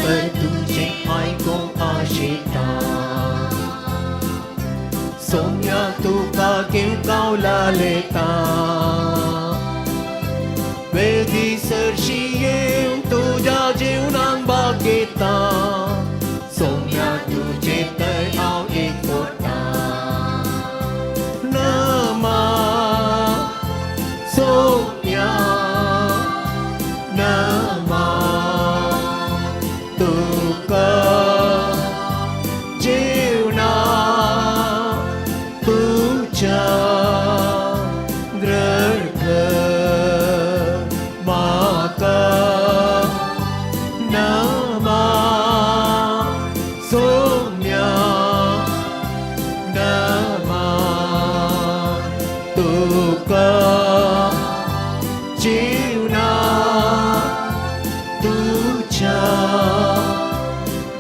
उतर तुजें आयकूंक आशेता. सोम्या तुका घेवंक लेता, वेदी सरशी येवन तुज्या जिवनाक भाग घेता. सोम्या तुजे तर हांव एक पोटा. नमा सोम्या, नमा तुका, जिवना तुज्या द्रड म्हाका. नमा सोम्या, नमा तुका, जिवना तुज्या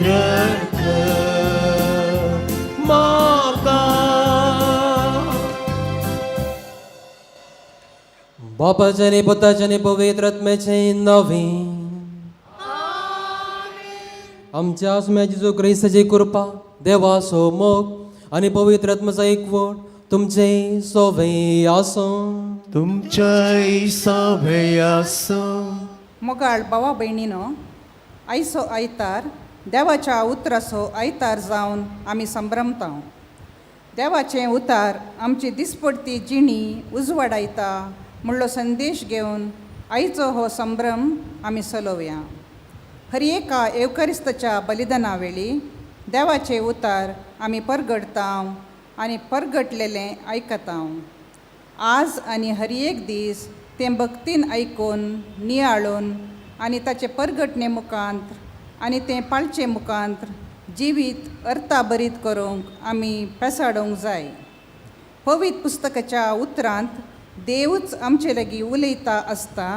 द्रड म्हाका. बापाचें आनी पुताचें आनी पवित्र आत्म्याचें नांवे. आमच्या आसम्या जेजू क्रिस्ताची कृपा, देवाचो मोग आनी पवित्र आत्म्याचो एकवट तुमचे सोवे आसूं. तुमच्याय सभे आसूं. मोगाळ भावा भयणीनो, आयचो आयतार देवाच्या उतराचो आयतार जावन आमी संभ्रमता. देवाचें उतार आमची दिसपडती जिणी उजवाडायता म्हणलो संदेश घेवन आयचो हो संभ्रम आमी चलोवया. हर एका येवकरिस्ताच्या बलिदाना वेळी देवाचें उतार आमी परगटता आनी परगटलेलें आयकता. आज आनी हर एक दीस तें भक्तीन आयकून, नियाळून आनी ताचे परगटणे मुखांत आनी तें पाळचे मुखांत जिवीत अर्थाभरीत करूंक आमी पेसाडूंक जाय. पवित्र पुस्तकाच्या उतरांत देवूच आमचे लागीं उलयता आसता.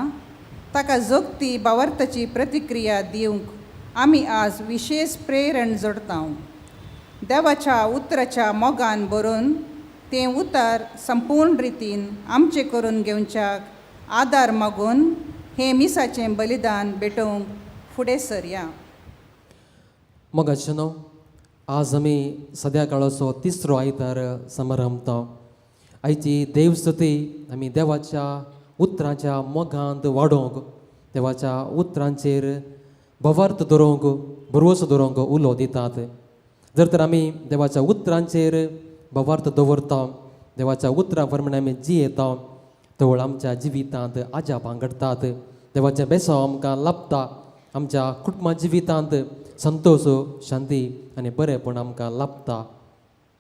ताका जोगती भावार्थाची प्रतिक्रिया दिवंक आमी आज विशेश प्रेरण जोडता. देवाच्या उतराच्या मोगान भरून तें उतर संपूर्ण रितीन आमचें करून घेवच्याक आदार मागून हें मिसाचें बलिदान भेटोवंक फुडें सरया. मोगाचें न्हू, आज आमी सद्या काळाचो तिसरो आयतार समारंभता. आयची देवस्तुती आमी देवाच्या उतराच्या मोगांत वाडोवंक, देवाच्या उतरांचेर भवार्थ दवरूंक, भरवंसो दवरूंक उलो दितात. जर तर आमी देवाच्या उतरांचेर भवार्थ दवरता, देवाच्या उतरां प्रमाणे आमी जियेता, तवळ आमच्या जिवितांत आजापां घडटात, देवाचें बेसांव आमकां लाभता, आमच्या कुटुंबा जिवितांत संतोश, शांती आनी बरेंपण आमकां लाभता.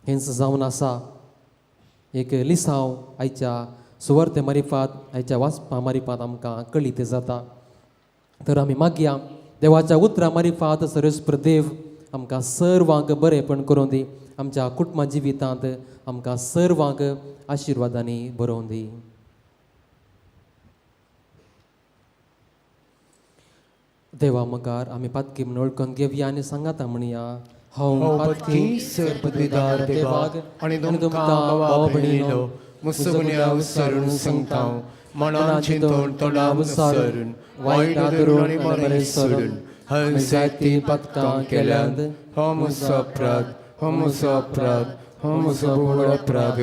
हेंच जावन आसा एक लिसांव आयच्या सुवार्ते मारिफात, आयच्या वाचपा मारिफात आमकां कळीत जाता. तर आमी मागया देवाच्या उतरां मारिफात सर्वेस्पर देव आमकां सर्वांक बरेंपण करूं दी, आमच्या कुटुंबा जिवितांत आमकां सर्वांक आशिर्वादांनी बरोवन दी. देवा मुखार आमी पातकी म्हूण वळखून घेवया आनी सांगाता म्हणया, हांव पातकी सर्पदिदार देवाक आनी तुमकां भावा भयणीनो मुसो गुन्यांव विसरून सांगता, मनान चिंतून तोंडान विसरून वायट धरून आनी बरें सोडून हांवें जायतीं पातकां केल्यांत. हो म्हजो अपराध, हो म्हजो अपराध, हो म्हजो व्हड अपराध.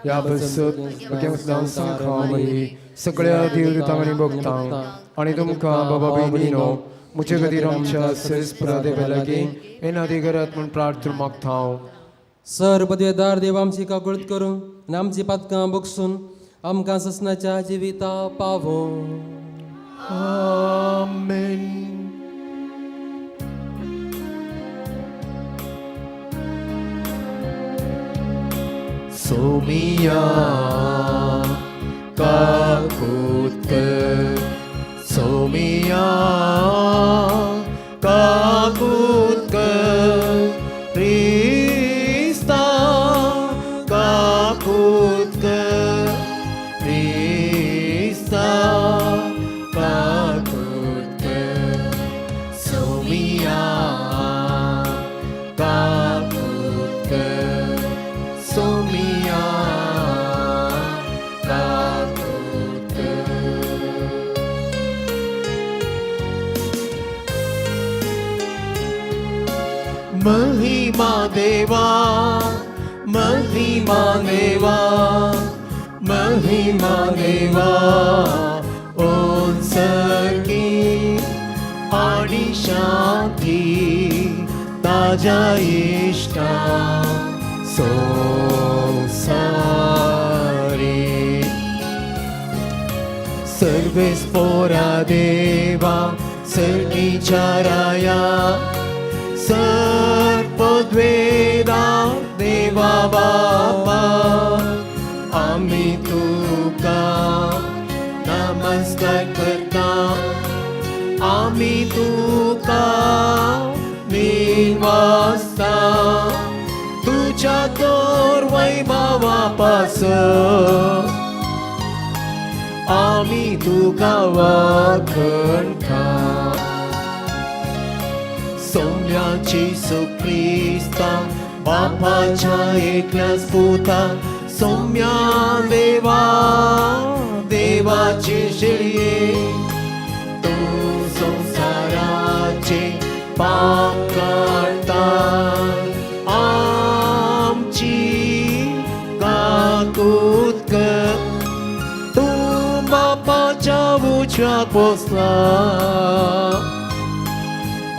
ह्या बसत सांगता सगळ्या देवदूतांक आनी भक्तांक आनी तुमकां बाबा भयणीनो म्हजे खातीर आमच्या सर्वेस्परा देवा लागीं येनादी करात म्हूण प्रार्थना मागता हांव. सर पदवेदार देव आमची काकुळट करूं आनी आमची पातकां बगसून आमकां ससनाच्या जिविता पावो. आमेन. सोमिया काकूत कर, सोमिया काकूत कर, क्रिस्ता काकूत कर, क्रिस्ता काकूत कर, सोमिया काकूत कर, सोमिया काकूत कर. महिमा देवा, महिमा देवा, महिमा देवा ओनसकी आणि शांती ताज्या इश्टा संसारी। सर्वेस पोरा देवा सर्गीच्या राया, सर्पद्वेदा देवा बापा, आमी तुका नमस्कार करता, आमी तुका निवासता, तुज्या तोर वैभवा पासत आमी तुका वाखणटा। सोम्याची सुक्रिस्ता बापाच्या एकल्याच पुता, सोम्या देवा देवाची शिळये, तूं संवसाराचे पाप काडटा, आमची काकूत कर, तूं बापाच्या उजव्याक बसला,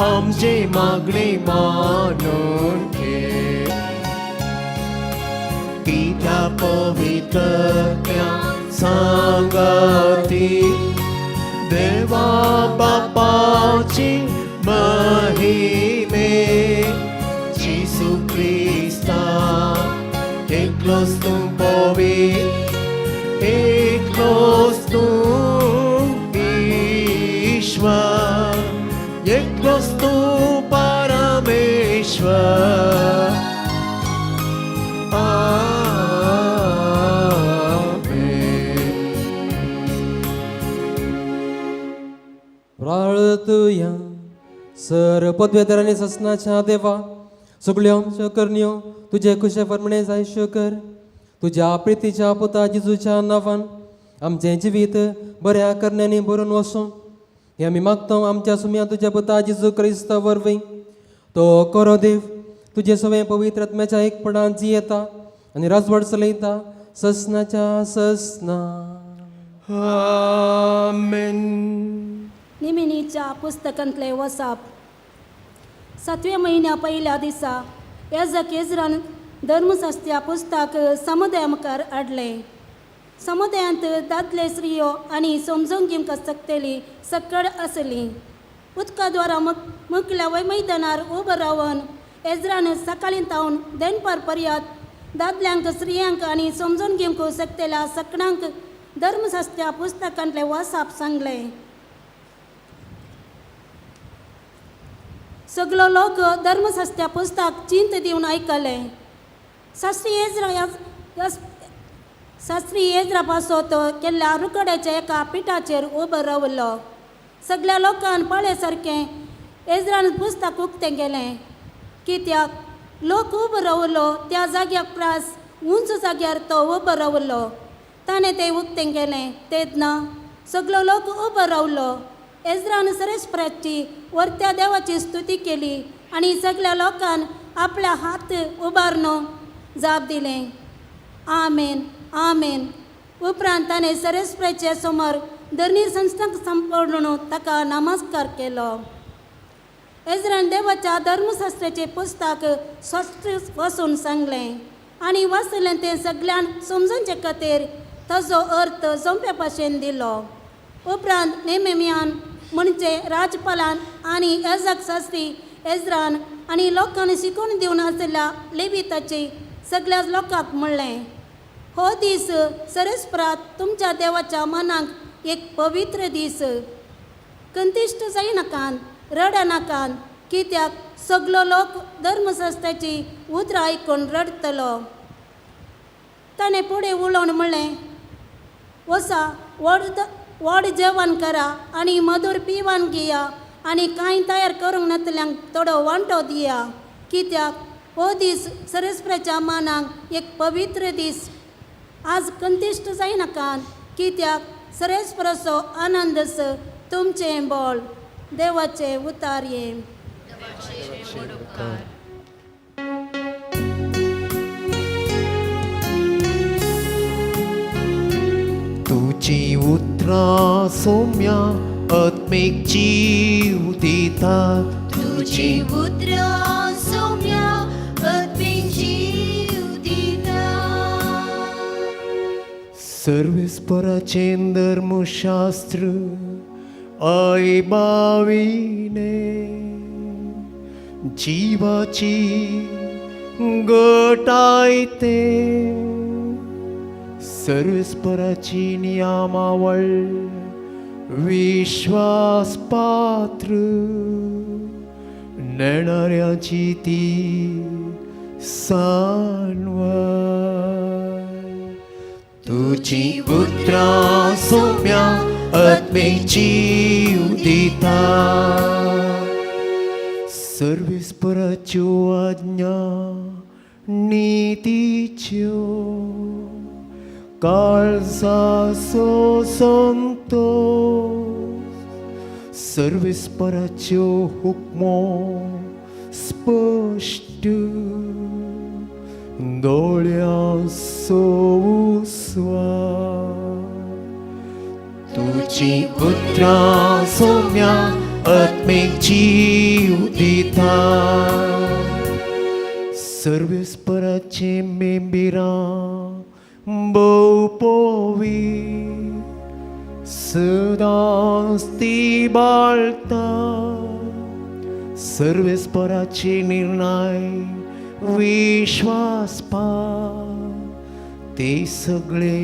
आमचे मागणे मानून घे। कित्या पवित्रत्या सांगाती देवा बापाची महिमे, जेसू क्रिस्ता एकलोच तूं पवित्र, एकलोच तूं ईश्वर, एकलोच तूं परमेश्वर। आमेन। प्रार्थुया. सर पदवेतर आनी ससनाच्या देवा, सगळ्यो आमच्यो करण्यो तुजे कुशे फर्मणे जायश्यो कर. तुज्या प्रितीच्या पुता जेजूच्या नांवान आमचें जिवीत बऱ्या करण्यांनी भरून वसूं हें आमी मागता आमच्या सुम्या तुज्या पुता जेजू क्रिस्ता वरवीं. तो करो देव तुजे सवें पवित्र आत्म्याच्या एकपणान जियेता आनी राजवट चलयता ससनाच्या ससना. आमेन। निमिनीच्या पुस्तकांतले वसाप. सातव्या म्हयन्या पयल्या दिसा याजक एजरान धर्मशास्त्रा पुस्तक समुदाया मुखार हाडलें. समुदायांत दादले स्त्रियो आनी समजून घेवंक शकतली सकड आसली. उदका द्वारा मुखल्या वय मैदानार उबो रावन एजरान सकाळीं तावन दनपार पर्यंत दादल्यांक स्त्रियांक आनी समजून घेवंक शकतल्या सकणांक धर्मशास्त्रा पुस्तकांतले वसाप सांगलें. सगलो लोक धर्मशास्त्रा पुस्तक चिंत दिवन आयकलें. शास्त्री एजरा पासत केल्ल्या रुकड्याच्या एका पिठाचेर उबो रावलो. सगल्या लोकान पळय सारकें एजरान पुस्तक उक्तें केलें. कित्याक लोक उबो रावलो त्या जाग्याक प्रास उंच जाग्यार तो उबो रावलो. ताणें तें उक्तें केलें तेन्ना सगलो लोक उबो रावलो. एजरान सरेस्पराची वरत्या देवाची स्तुती केली आनी सगल्या लोकान आपल्या हात उबारून जाप दिलें, आमेन आमेन. उपरांत ताणें सरेस्पराच्या समोर धरणी संस्थांक सांपडून ताका नमस्कार केलो. एजरान देवाच्या धर्मशास्त्राचें पुस्तक स्पश्ट वचून सांगलें आनी वाचलें तें सगल्यांक समजूचे खातीर ताजो अर्थ सोंप्या भाशेन दिलो. उपरांत नेमेमियान म्हणजे राजपालान आनी याजक शास्त्री एजरान आनी लोकांनी शिकवण दिवन आशिल्ल्या लेविताची सगळ्या लोकांक म्हणलें, हो दीस सरेस्परात तुमच्या देवाच्या मनाक एक पवित्र दीस. कंतिश्ट जायनाकान रडनाकान, कित्याक सगलो लोक धर्मशास्त्राची उतरां आयकून रडटलो. ताणें फुडें उलोवन म्हणलें, वसा व्हड जेवण करा आनी मधूर पिवन घेया आनी कांय तयार करूंक नातल्यांक थोडो वांटो दिया, कित्याक हो दीस सरेस्पराच्या मानाक एक पवित्र दीस. आज कंतिश्ट जायनाकात, कित्याक सरेस्पराचो आनंद तुमचें बळ. देवाचें उतार ये. तुजी उतरां सोम्या आत्मीक जीव दितात. तुजी उतरां सोम्या आत्मीक जीव दिता. सर्वेस्पराचें धर्मशास्त्र आई बाविने जिवाची गटायते. सर्वेस्पराची नियमावळ विश्वास पात्र नेणाऱ्याची ती सानवळ. तुजी उतरां सोम्या आत्मीक जीव दिता. सर्वेस्पराच्यो आज्ञा नितीच्यो काळजाचो संतोष. सर्वेस्पराच्यो हुकमो स्पश्ट दोळ्यांचो उस्वास. तुजी उतरां सोम्या आत्मीक जीव दिता. सर्वेस्पराचे मेंबिरां भोवपोवी सदांच ती बाळता. सर्वेस्पराचे निर्णय विश्वासपा ते सगळे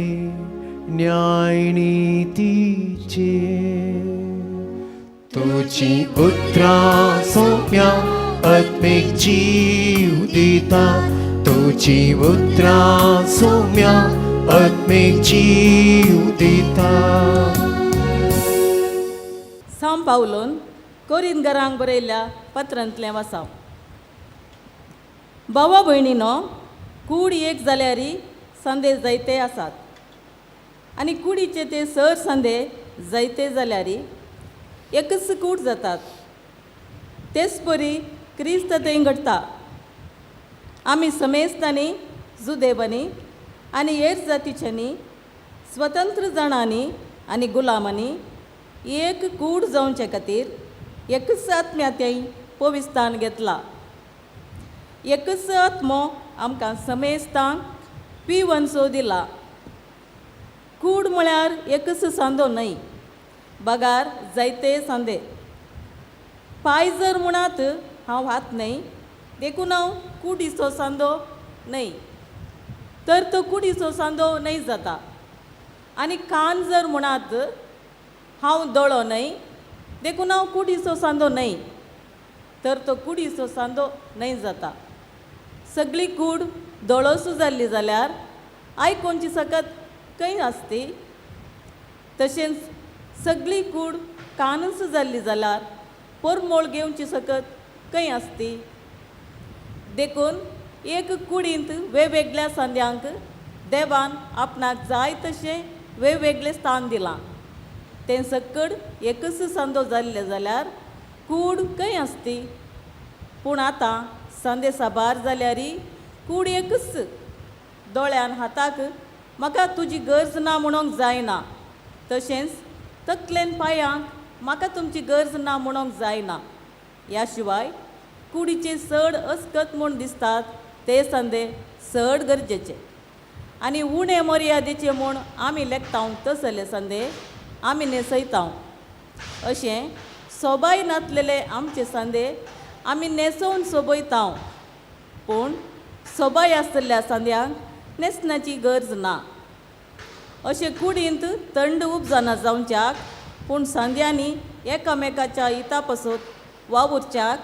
न्यायनितीचे. तुजी उतरां सोम्या आत्मीक जीव दिता. तुजी उतरां सोम्या आत्मीक जीव दिता. सांव पावलोन कोरिंदगरांक बरयल्ल्या पत्रांतलें वासांव. भावा भयणीनो, कूड एक जाल्यारी संदे जायते आसात आनी कुडीचे ते सर संदे जायते जाल्यारी एकच कूड जातात. तेच परी क्रिस्त थंय घडटा. आमी समेस्तांनी, जुदेवांनी आनी हेर जातीच्यांनी, स्वतंत्र जाणांनी आनी गुलामांनी एक कूड जावचे खातीर एकच आत्म्या पविस्थान घेतला. एकच आत्मो आमकां समेस्तांक पिवनसो दिला. कूड म्हळ्यार एकच सांदो न्हय, बगार जायते सांदे. पांय जर म्हणात हांव हात न्हय देखून हांव कुडीचो सांदो न्हय, तर तो कुडीचो सांदो न्हय जाता. आनी कान जर म्हणात हांव दोळो न्हय देखून हांव कुडीचो सांदो न्हय, तर तो कुडीचो सांदो न्हय जाता. सगळी कूड दोळोसू जाल्ली जाल्यार आयकोनची सकत खंय आसती? तशेंच सगळी कूड कानूच जाल्ली जाल्यार परमोळ घेवची सकत खंय आसती? देखून एक कुडींत वेगवेगळ्या सांद्यांक देवान आपणाक जाय तशें वेगवेगळें स्थान दिलां. तें सक्कड एकच सांदो जाल्लें जाल्यार कूड खंय आसती? पूण आतां सांदे साबार जाल्यारी कूड एकच. दोळ्यान हाताक म्हाका तुजी गरज ना म्हणूंक जायना, तशेंच तकलेन पांयांक म्हाका तुमची गरज ना म्हणूंक जायना. ह्या शिवाय कुडीचे चड अस्कत म्हूण दिसतात ते संदे चड गरजेचे आनी उणे मर्यादेचे म्हूण आमी लेखता तसले संदे आमी न्हेसयता. अशें सोबाय नासलेले आमचे संदे आमी न्हेसोवन सोबयता, पूण सोबाय आसतल्या सांद्यांक न्हेसण्याची गरज ना. अशें कुडींत थंड उपजना जावच्याक, पूण सांद्यांनी एकामेकाच्या हिता पासत वावुरच्याक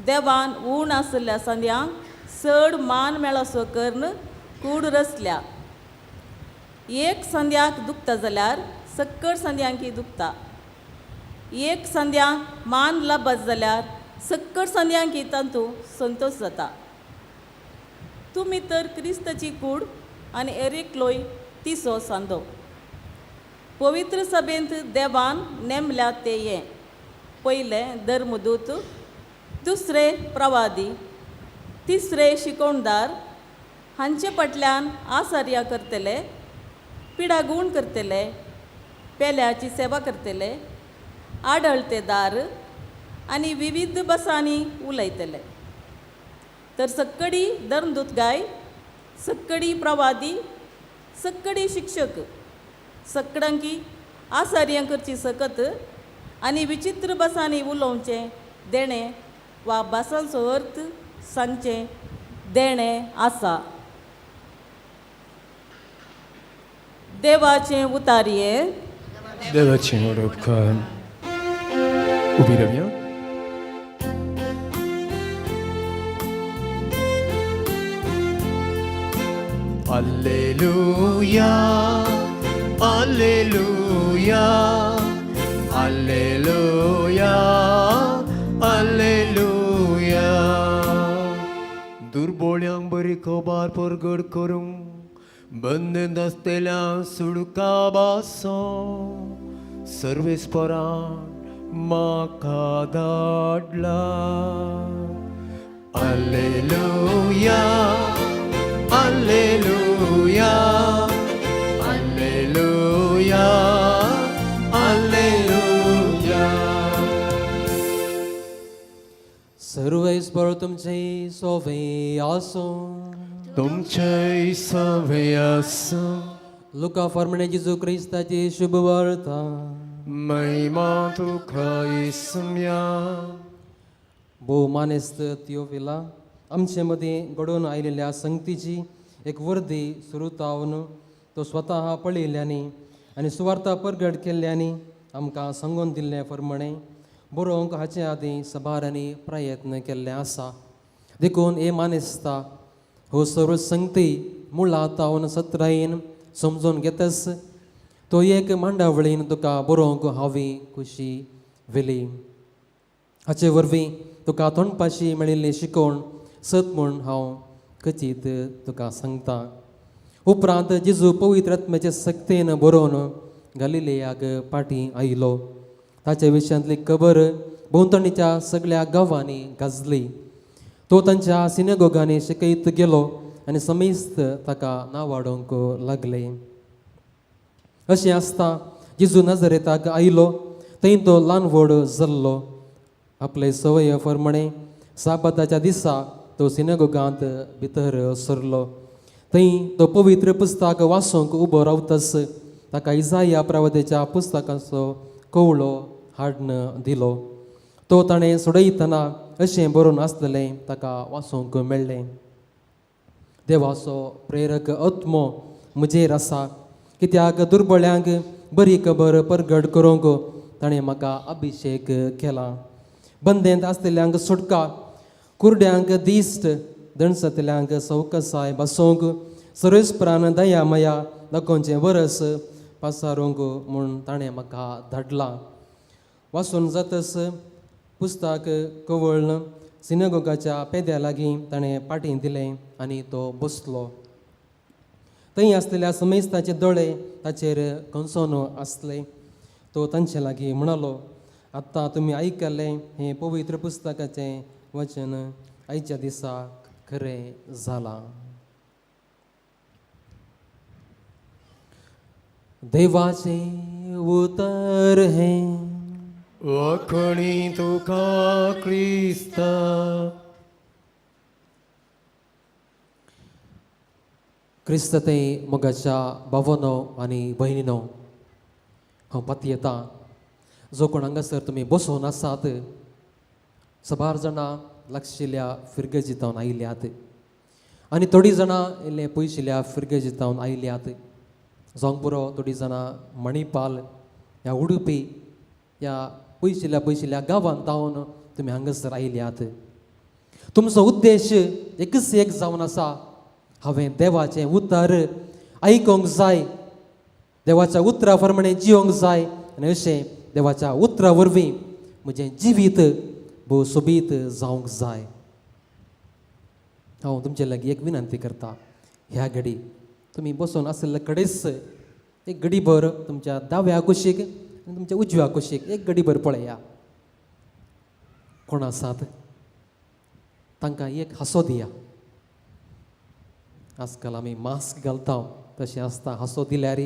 देवान ऊण आशिल्ल्या सांद्यांक चड मान मेळसो करून कूड रचल्या. एक संद्याक दुखता जाल्यार सक्कड संद्यांकी दुखता. एक संद्यांक मान लाबत जाल्यार सक्कड संद्यांकी तातूंत संतोश जाता. तुमी तर क्रिस्ताची कूड आनी एरिकलोय तिसो सांदो. पवित्र सभेंत देवान नेमल्या ते हें: पयलें धर्मदूत, दुसरें प्रवादी, तिसरे शिकोवणदार, हांचे फाटल्यान आसार्या करतले, पिडागूण करतले, पेल्याची सेवा करतले, आडळतेदार आनी विविध भासांनी उलयतले. तर सक्कडी धर्मदूत गाय, सक्कडी प्रवादी, सक्कडी शिक्षक, सक्कडांकी आसार्यां करची सकत आनी विचित्र भासांनी उलोवचें देणें वा भासांचो अर्थ सांगचें देणें आसा. देवाचें उतारये. देवाचें उपकार. उबी रावया. Alleluia, Alleluia, Alleluia, Alleluia. दुर्बोळ्यांक बरी खबर परगट करूंक, बंदन आसतल्यांक सुडका बासो, सर्वेस्परान म्हाका धाडला. Alleluia, Alleluia, Alleluia, Alleluia. सर्वेस्पर तुमचे सोवे आसूं. तुमचे सवे आसूं. लुका फर्मणे जेजू क्रिस्ताची शुभ वार्ता. महिमा तुका इसम्या. भोव मानेस्त थियोफिला, आमचे मदीं घडोवन आयिल्ल्या संगतीची एक वर्दी सुरू जावन तो स्वता पळयल्ल्यांनी आनी सुवार्ता परगट केल्ल्यांनी आमकां सांगून दिल्लें प्रमाणें बरोवंक हाचे आदीं सभारांनी प्रयत्न केल्ले आसा. देखून हे मानेस्ता, हो सर्व संगती मुळां तावन सत्रायेन समजून घेतस तो एक मांडावळीन तुका बरोवंक हांवें खुशी व्हेली. हाचे वरवीं तुका तोंडपाशी मेळिल्ली शिकवण सत म्हूण हांव खचीत तुका सांगता. उपरांत जेजू पवित्र आत्म्याचे सक्तेन बरोवन गालिलेयाक पाटी आयलो. ताच्या विशयांतली खबर भोंवतणीच्या सगळ्या गांवांनी गाजली. तो तांच्या सिनेगोगांनी शिकयत गेलो आनी समेस्त ताका नावाडोवंक लागले. अशें आसता जेजू नजरेताक आयलो, थंय तो ल्हान व्हड जाल्लो. आपले संवय प्रमाणे साबाताच्या दिसा तो सिनेगोगांत भितर सरलो. थंय तो पवित्र पुस्तक वाचूंक उबो रावतस ताका इजाया प्रवादेच्या पुस्तकाचो कवळो हाडून दिलो. तो ताणें सोडयतना अशें बरोवन आसलें ताका वाचूंक मेळ्ळें. देवाचो प्रेरक आत्मो म्हजेर आसा, कित्याक दुर्बळ्यांक बरी खबर परगट करूंक ताणें म्हाका अभिशेक केला. बंदेंत आसलेल्यांक सुटका, कुरड्यांक दिश्ट, दणसतल्यांक सवकसाय बसोवंक, सर्वेस्परान दया मया दाखोवचें वरस पासारूंक म्हूण ताणें म्हाका धाडला. वाचून जातस पुस्तक कवळ्ळ सिनेगोगाच्या पेद्या लागीं ताणें पाटी दिलें आनी तो बसलो. थंय आसलेल्या समेस्ताचे दोळे ताचेर खंसोन आसले. तो तांचे लागीं म्हणालो, आत्तां तुमी आयकल्लें हें पवित्र पुस्तकाचें वचन आयच्या दिसा खरें जालां. देवाचें उतर हें. वखणी तुका क्रिस्ता. क्रिस्त ते मोगाच्या भावनो आनी भयणीनो, हांव पातयेतां जो कोण हांगासर तुमी बसोवन आसात, सबार जाणां लागशिल्ल्या फिरगजितावन आयल्यात आनी थोडीं जाणां इल्ले पयशिल्ल्या फिरगजितावन आयल्यात. जावंक पुरो थोडीं जाणां मणिपाल ह्या उडुपी ह्या पयशिल्ल्या पयशिल्ल्या गांवांत तावन तुमी हांगासर आयल्यात. तुमचो उद्देश एकच एक जावन आसा, हांवें देवाचें उतर आयकूंक जाय, देवाच्या उतरा प्रमाणे जियोंक जाय आनी अशें देवाच्या उतरा वरवीं म्हजें जिवीत भोव सोबीत जावंक जाय. हांव तुमचे लागीं एक विनंती करता, ह्या घडी तुमी बसून आशिल्ले कडेच एक घडीभर तुमच्या दाव्या कुशीक आनी तुमच्या उजव्या कुशीक एक घडीभर पळया, कोण आसात तांकां एक हांसो दिया. आजकाल आमी मास्क घालता तशें आसता, हांसो दिल्यार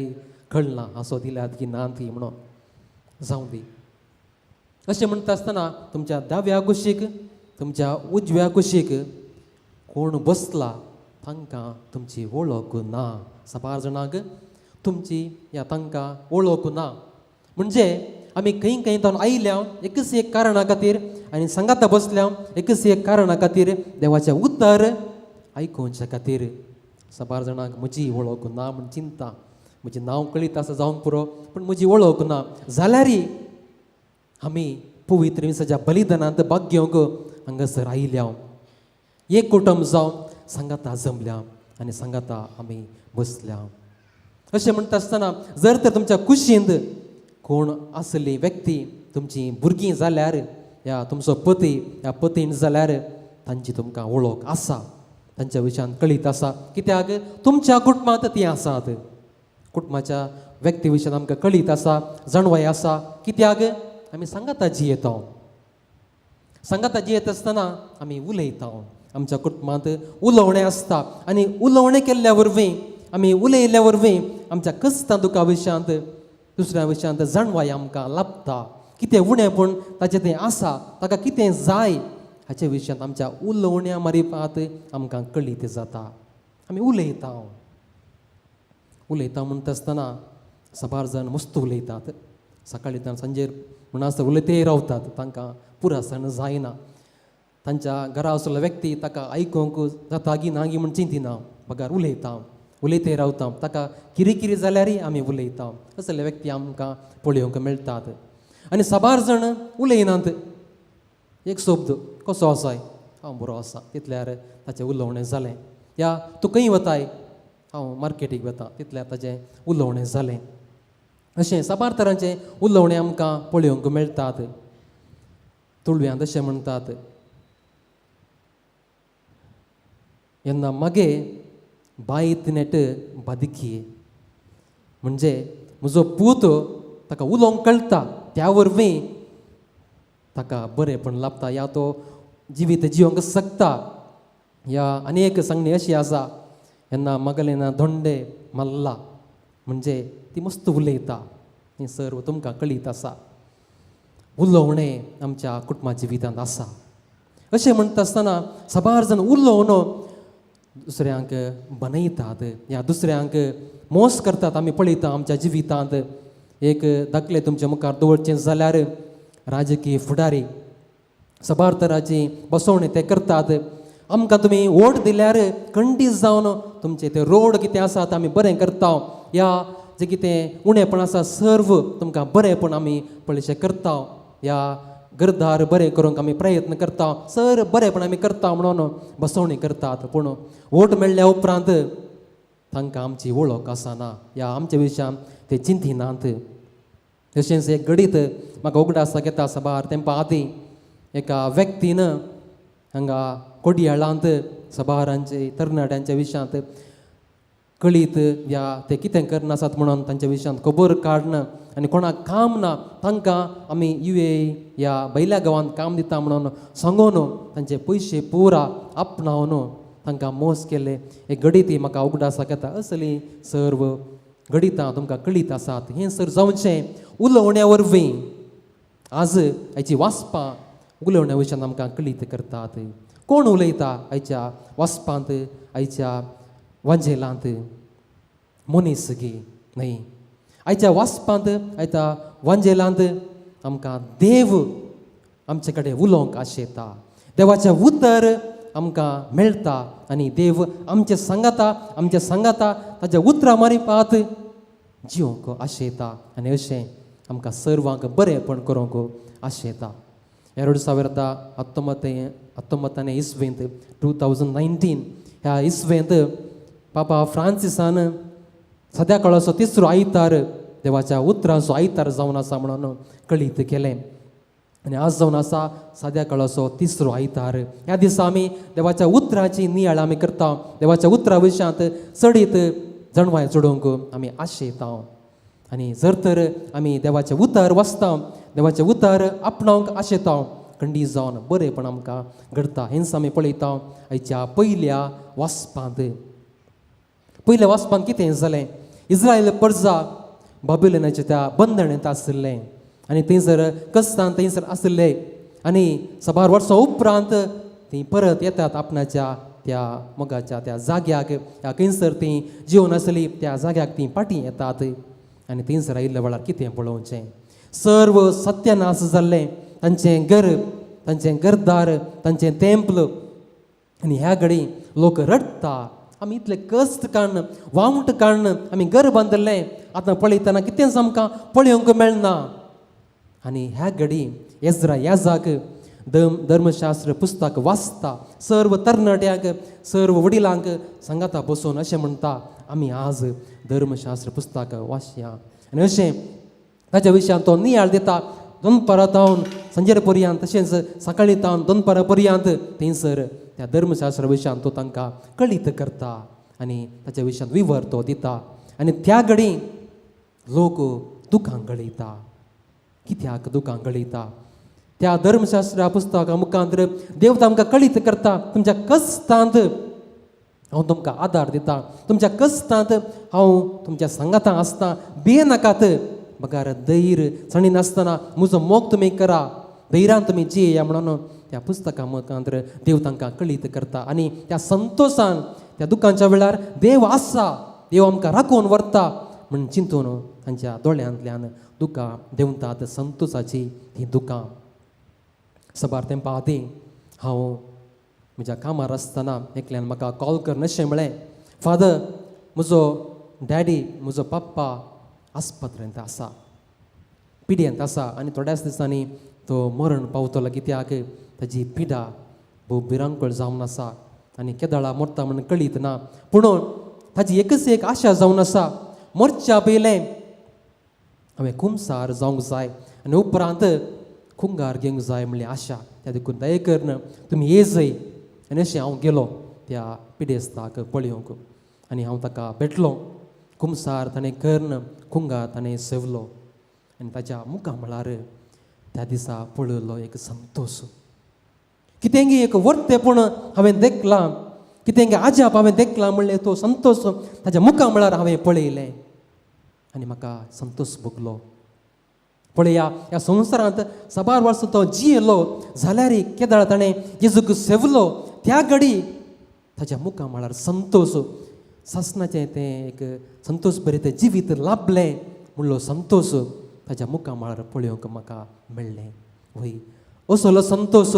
कळना हांसो दिल्यात की ना ती म्हणून. जावं दी. अशें म्हणटा आसतना तुमच्या दाव्या कुशीक तुमच्या उजव्या कुशीक कोण बसला तांकां तुमची वळख ना. साबार जाणांक तुमची या तांकां वळख ना. म्हणजे आमी खंय खंय जावन आयल्या एकच एक कारणा खातीर आनी सांगाता बसल्या एकच एक कारणा खातीर, देवाचें उतर आयकुच्या खातीर. साबार जाणांक म्हजी वळख ना म्हूण चिंता, म्हजें नांव कळीत आसा जावंक पुरो पूण म्हजी वळख ना. जाल्यारय आमी पवित्र मिसाच्या बलिदानांत भाग घेवंक हांगासर आयल्या, एक कुटुंब जावन सांगाता जमल्या आनी सांगाता आमी बसल्या. अशें म्हणटा आसतना जर तर तुमच्या कुशींत कोण आसली व्यक्ती तुमची भुरगीं जाल्यार या तुमचो पती या पतीण जाल्यार तांची तुमकां वळख आसा, तांच्या विशयान कळीत आसा. कित्याक तुमच्या कुटुंबांत तीं आसात. कुटुंबाच्या व्यक्ती विशयान आमकां कळीत आसा, जाणवाय आसा. कित्याक आमी सांगाता जियेता. सांगाता जियेत आसतना आमी उलयता. आमच्या कुटुंबांत उलोवणें आसता आनी उलोवणें केल्ल्या वरवीं आमी उलयल्ल्या वरवीं आमच्या कस्तां दुखा विशयांत दुसऱ्या विशयांत जाणवाय आमकां लाभता. कितें उणेंपण ताचें तें आसा, ताका कितें जाय हाचे विशयांत आमच्या उलोवण्या मारिफात आमकां कळीत जाता. आमी उलयता. उलयता म्हणटा आसतना साबार जाण मस्त उलयतात. सकाळीं जाण सांजेर म्हणा उलयतय रावतात, तांकां पुरासण जायना. तांच्या घरा आसलो व्यक्ती ताका आयकूंक जाता गी ना गी म्हूण चिंतिना, बगर उलयता, उलयतय रावता. ताका किरी जाल्यारय आमी उलयता. असले व्यक्ती आमकां पळोवंक मेळटात. आनी साबार जाण उलयनात. एक शब्द कसो आसाय, हांव बरो आसा, तितल्यार ताचें उलोवणें जालें. या तूं खंय वताय, हांव मार्केटीक वता, तितल्यार ताचें उलोवणें जालें. अशें साबार तरांचें उलोवणें आमकां पळोवंक मेळटात. तुळव्यांत अशें म्हणटात, येन्ना मागे बायत नेट बादिकी, म्हणजे म्हजो पूत ताका उलोवंक कळटा, त्या वरवीं ताका बरेंपण लाभता या तो जिवीत जिवंक शकता. ह्या आनी एक सांगणी अशी आसा, येन्ना मगलेना ना धोंडे मल्ला, म्हणजे ती मस्त उलयता. हें सर्व तुमकां कळीत आसा. उलोवणें आमच्या कुटुंबा जिवितांत आसा. अशें म्हणटा आसतना साबार जाण उलोवन दुसऱ्यांक बनयतात या दुसऱ्यांक मोस करतात. आमी पळयता आमच्या जिवितांत. एक दाखले तुमच्या मुखार दवरचें जाल्यार राजकीय फुडारी साबार तरांची बसवणी ते करतात. आमकां तुमी वोट दिल्यार खंडीत जावन तुमचे ते रोड कितें आसात आमी बरें करता, या जें कितें उणेपण आसा सर्व तुमकां बरेंपण आमी पळयशें करता, या घरदार बरें करूंक आमी प्रयत्न करता, सर बरेंपण आमी करता म्हणून बसवणी करतात. पूण वोट मेळ्ळ्या उपरांत तांकां आमची वळख आसना या आमच्या विशयान ते चिंतिनात. तशेंच एक घडीत म्हाका उगडास येता, साबार तेंपा आदीं एका व्यक्तीन हांगा कोडयाळांत साबारांचे तरणाट्यांच्या विशयांत कळीत या ते कितें करनासात म्हणून तांच्या विशयांत खबर काडन आनी कोणाक काम ना तांकां आमी यू ए या बैल्या गांवांत काम दिता म्हणून सांगून तांचे पयशे पुरा आपणावन तांकां मोस केले. एक घडीत ही म्हाका उगडासाक येता. असली सर्व घडितां तुमकां कळीत आसात. हें सर जावचें उलोवण्या वरवीं. आज आयची वाचपां उलोवण्या विशयान आमकां कळीत करतात. कोण उलयता आयच्या वाचपांत, आयच्या वांजेलांत? मनीस गी न्हय. आयच्या वाचपांत, आयच्या वांजेलांत आमकां देव आमचे कडेन उलोवंक आशेता. देवाचें उतर आमकां मेळटा आनी देव आमचे सांगाता, आमचे सांगाता ताच्या उतरां मारिपात जिवंक आशेता आनी अशें आमकां सर्वांक बरेंपण करूंक आशेता. 2019 इस्वेंत 2019 ह्या इस्वेंत पापा फ्रांसिसान सद्या काळाचो तिसरो आयतार देवाच्या उतरांचो आयतार जावन आसा म्हणून कळीत केलें. आनी आज जावन आसा साद्या काळाचो तिसरो आयतार. ह्या दिसा आमी देवाच्या उतराची नियाळ आमी करता. देवाच्या उतरा विशयांत चडीत जाणवाय चडोवंक आमी आशेता. आनी जर तर आमी देवाचें उतर वाचता, देवाचें उतर आपणावंक आशेता, खंडीत जावन बरेंपण आमकां घडता. हेंच आमी पळयता आयच्या पयल्या वाचपांत. पयल्या वाचपांत कितें जालें? इस्रायल प्रजा बाबिलोनाच्या त्या बंधनांत आशिल्लें आनी थंयसर कस्तान थंयसर आशिल्ले आनी साबार वर्सां उपरांत तीं परत येतात आपणाच्या त्या मोगाच्या त्या जाग्याक, ह्या खंयसर तीं जिवन आसली त्या जाग्याक तीं फाटीं येतात आनी थंयसर आयिल्ल्या वेळार कितें पळोवचें, सर्व सत्यानाश जाल्लें, तांचें घर, तांचें घरदार, तांचें तेंपल. आनी ह्या घडी लोक रडटा, आमी इतले कश्ट काडून वावट काडून आमी घर बांदिल्लें, आतां पळयतना कितेंच आमकां पळोवंक मेळना. आनी ह्या घडी एज्रा याजाक धर्मशास्त्र पुस्तक वाचता, सर्व तरणाट्यांक सर्व वडिलांक सांगाता बसून अशें म्हणटा, आमी आज धर्मशास्त्र पुस्तक वाचया. आनी अशें ताच्या विशयान तो नियाळ दिता दनपारा तावन सांजेर पर्यंत, तशेंच सकाळीं तावन दनपारा पर्यंत थंयसर त्या धर्मशास्त्रा विशयान तो तांकां कळीत करता आनी ताच्या विशयान विवर तो दिता. आनी त्या घडी लोक दुकां गळयता. कित्याक दुकां गळयता? त्या धर्मशास्त्रा पुस्तका मुखांत देव तांकां कळीत करता, तुमच्या कश्टांत हांव तुमकां आदार दिता, तुमच्या कश्टांत हांव तुमच्या सांगातां आसता, भियेनाकात, बगार धैर्य सणी नासतना म्हजो मोग तुमी करा, धैर्यान तुमी जियेया म्हणून त्या पुस्तका मुखांत देव तांकां कळीत करता. आनी त्या संतोशान त्या दुकांच्या वेळार देव आसा, देव आमकां राखून व्हरता म्हण चिंतून तांच्या दोळ्यांतल्यान दुकां देंवतात, संतोशाची ती दुकां. सबार तेंपा आदीं हांव म्हज्या कामार आसतना एकल्यान म्हाका कॉल कर अशें म्हळें, फादर म्हजो डॅडी, म्हजो पप्पा आस्पत्रेंत आसा, पिड्यांत आसा आनी थोड्याच दिसांनी तो मरण पावतलो, कित्याक ताजी पिडा भोव भिरांकूळ जावन आसा आनी केदळा मरता म्हण कळीत ना, पूण ताजी एकच एक आशा जावन आसा, मरच्या पयलें हांवें कुमसार जावंक जाय आनी उपरांत खुंगार घेवंक जाय म्हणली आशा, त्या देखून दया करून तुमी येजय. आनी अशें हांव गेलो त्या पिडेस्ताक पळोवंक आनी हांव ताका भेटलो, कुमसार ताणें करून खुंगार ताणें सेवलो आनी ताच्या मुखा म्हळ्यार त्या दिसा पळयलो एक संतोश, कितेंगी एक वर्तेपण हांवें देखलां, कितेंगी आजाप हांवें देखलां म्हणलें तो संतोश ताच्या मुखा म्हळ्यार हांवें पळयलें आनी म्हाका संतोश भोगलो. पळया ह्या संवसारांत साबार वर्सां तो जियेलो जाल्यार केदळा ताणें जेजूक सेवलो त्या घडी ताच्या मुखा म्हळ्यार संतोश, सासणाचें तें एक संतोश बरें तें जिवीत लाभलें म्हणलो संतोश ताच्या मुखा म्हळ्यार पळोवंक म्हाका मेळ्ळें. वय असलो संतोश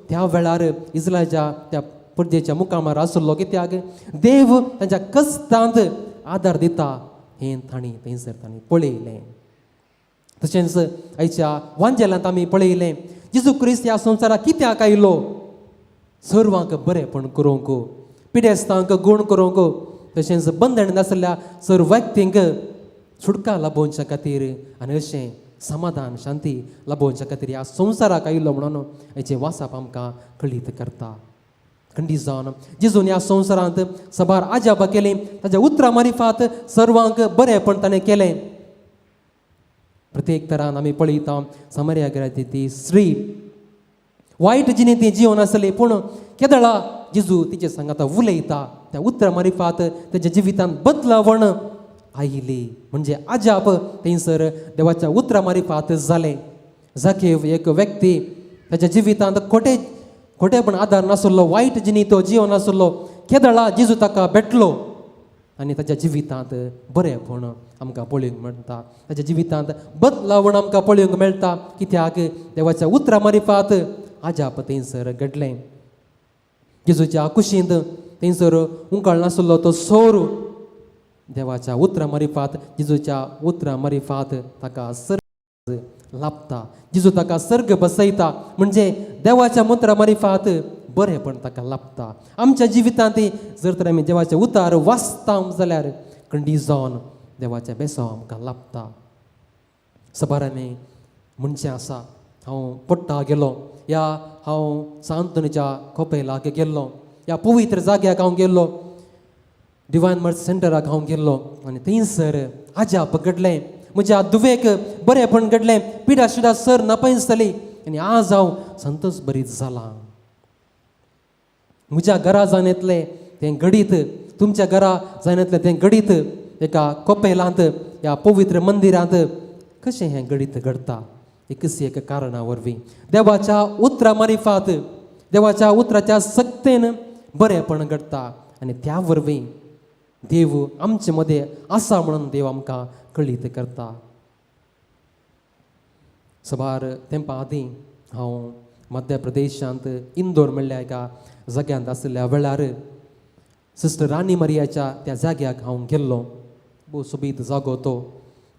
त्या वेळार इस्रायलाच्या त्या परजेच्या मुखा म्हळ्यार आसलो, कित्याक देव तांच्या कश्टांत आदार दिता हें तांणी थंयसर तांणी पळयलें. तशेंच आयच्या वांजेलांत आमी पळयलें जेजू क्रिस्त ह्या संवसाराक कित्याक आयलो, सर्वांक बरेंपण करूंक, पिडेस्तांक गूण करूंक, तशेंच बंधन नासल्या सर्व व्यक्तींक सुटका लाभोवच्या खातीर आनी अशें समाधान शांती लाभोवच्या खातीर ह्या संवसाराक आयलो म्हणून हाचें वाचप आमकां कळीत करता. खंडीत जावन जेजून ह्या संवसारांत साबार आजापां केलीं, ताच्या उतरां मारिफात सर्वांक बरेंपण ताणें केलें. प्रत्येक तरान आमी पळयता समर्या घरांतली ती स्त्री वायट जिणे ती जिवन आसली, पूण केदळा जेजू तिचे सांगाता उलयता त्या उतरां मारिफात ताच्या जिवितांत बदलावण आयली, म्हणजे आजाप थंयसर देवाच्या उतरां मारिफात जालें. जाकेव एक व्यक्ती ताच्या जिवितांत खोटे खोटेपण आदार नासलो, वायट जिणी तो जिवन नासलो, केदळा जेजू ताका भेटलो आनी ताच्या जिवितांत बरेंपण आमकां पळोवंक मेळटा, ताच्या जिवितांत बदलावण आमकां पळोवंक मेळटा, कित्याक देवाच्या उतरां मारिफात आजाप थंयसर घडलें. जेजूच्या कुशींत थंयसर उंकाळ नासलो तो सोर देवाच्या उतरां मारिफात जेजूच्या उतरां मारिफात ताका सर्ग लाभता, जेजू ताका सर्ग बसयता, म्हणजे देवाच्या उतरां मारिफात बरेंपण ताका लाभता. आमच्या जिवितांत जर तर आमी देवाचें उतार वाचता जाल्यार खंडीत जावन देवाचें बेसांव आमकां लाभता. सबारांनी म्हणचें आसा, हांव पडटा गेलो, या हांव सांतोनीच्या कोपेलाक गेल्लो, या पवित्र जाग्याक हांव गेल्लो, डिवायन मर्सी सेंटराक हांव गेल्लो आनी थंयसर आजाप घडलें, म्हज्या दुवेक बरेंपण घडलें, पिडा शिडा सर नपयस जाली आनी आज हांव संतोश बरीत जालां. म्हज्या घरा जावन येतलें तें घडीत, तुमच्या घरा जावन येतलें तें घडीत एका कोपेलांत ह्या पवित्र मंदिरांत कशें हें घडीत घडता? एकच एक कारणा वरवीं देवाच्या उतरा मारिफात, देवाच्या उतराच्या सक्तेन बरेंपण घडता आनी त्या वरवीं देव आमचे मदें आसा म्हणून देव आमकां कळीत करता. सबार तेंपा आदीं हांव मध्य प्रदेशांत इंदोर म्हणल्या एका जाग्यांत आशिल्ल्या वेळार सिस्टर राणी मारियाच्या त्या जाग्याक हांव गेल्लो. भोव सोबीत जागो तो